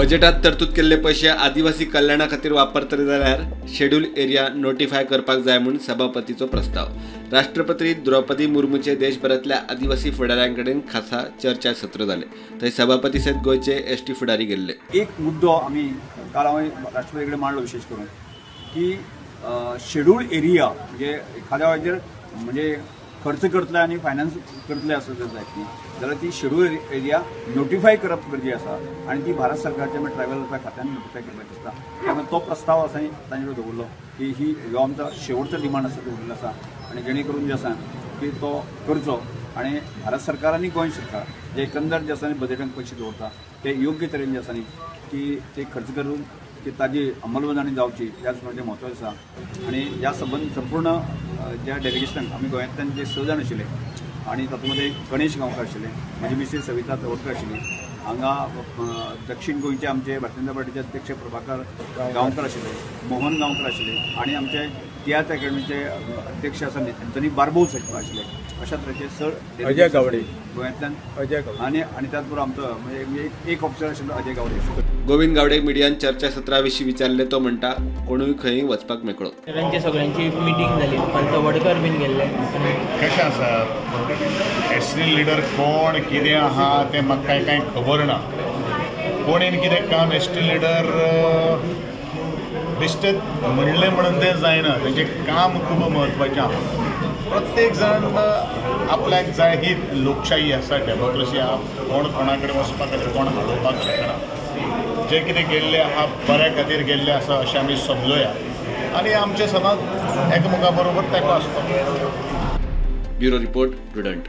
बजेटात तरतूद केल्ले पैशे आदिवासी कल्याणा खातीर वापरतले जाल्यार शेड्यूल एरिया नोटिफाय करपाक जाय म्हूण सभापतीचो प्रस्ताव. राष्ट्रपती द्रौपदी मुर्मूचे देशभरांतल्या आदिवासी फुडाऱ्यां कडेन खासा चर्चा सत्र जाले. थंय सभापती सयत गोंयचे एसटी फुडारी गेल्ले. एक मुद्दो आमी काल हांवें राष्ट्रपती कडेन मांडलो, विशेश करून की शेड्यूल एरिया म्हणजे एखाद्या वेळाचेर म्हणजे खर्च करतले आनी फायनान्स करतले आसत जायत न्ही जाल्यार ती शेड्यूल एरिया नोटिफाय करप गरजेची आसा आनी ती भारत सरकारच्या म्हणजे ट्रायबल वेलफेअर खात्यान नोटिफाय करपाची आसता. त्यामुळे तो प्रस्ताव आसा तांचे कडेन दवरलो की ही हो आमचो शेवटचो डिमांड आसा तो उरिल्लो आसा आनी जेणे करून जे आसा की तो करचो आनी भारत सरकार आनी गोंय सरकार जे एकंदर जे आसा बजेटान पयशे दवरता ते योग्य तरेन जे आसा न्ही की ते खर्च करून की ताजी अंमलबजावणी जावची ह्याच म्हणजे म्हत्वाचें आसा. आनी ह्या संबंद संपूर्ण ज्या डेलिगेशनाक आमी गोंयांतल्यान जे 6 जाण आशिल्ले आनी तातूंत मदें गणेश गांवकार आशिल्ले, म्हजी मिसेस सविता तवडकर आशिल्ली, हांगा दक्षिण गोंयचे आमचे भारतीय जनता पार्टीचे अध्यक्ष प्रभाकर गांवकर आशिल्ले, मोहन गांवकर आशिल्ले आनी आमचे तियात्र अकॅडमीचे अध्यक्ष आसा एंथनी बार्बोज आशिल्ले. अशा तरेचे सर अजय गावडे गोंयांतल्यान अजय गावडे आनी आनी त्याच बरोबर आमचो म्हणजे एक ऑफिसर आशिल्लो अजय गावडे. गोविंद गावडे मिडियान चर्चा सत्रा विशीं विचारले तो म्हणटा कोणूय खंय वचपाक मेकळो. तांची सगळ्यांची मिटींग जाली, तवडकर बीन गेल्ले. कशें आसा एस टी लिडर कोण कितें आहा तें म्हाका कांय कांय खबर ना. कोणेन कितें काम एस टी लिडर बेश्टें म्हणलें म्हणून तें जायना, तेंचें काम खूब म्हत्वाचें आहा. प्रत्येक जाण आपल्याक जाय ही लोकशाही आसा, डेमोक्रेसी आहा. कोण कोणा कडेन वचपा खातीर कोण हालोवपाक शकना. जें कितें गेल्लें आहा बऱ्या खातीर गेल्लें आसा अशें आमी समजोया आनी आमचें सदांच एकामेका बरोबर तेंको आसता. Bureau report, Prudent.